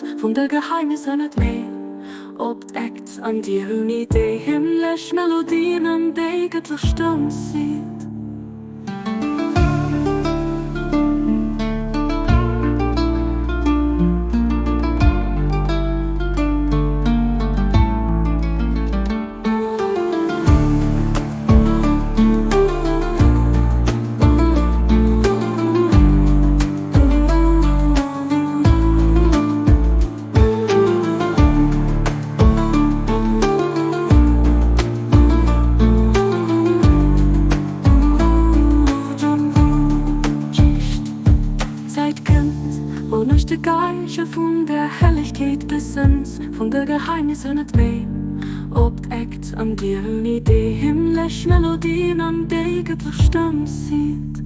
Welt vun de Geheimnisser net méi op d'Eckt an Dir ouni déi himmlesch Melodien an déi gëttlech Stëmm sidd. D'Zäit kënnt, wou lech de Geiger vun der Hellegkeet besënnt, vun de Geheimnisser net méi op d'Eckt an Dir ouni déi himmlesch Melodien an déi gëttlech Stëmm sidd.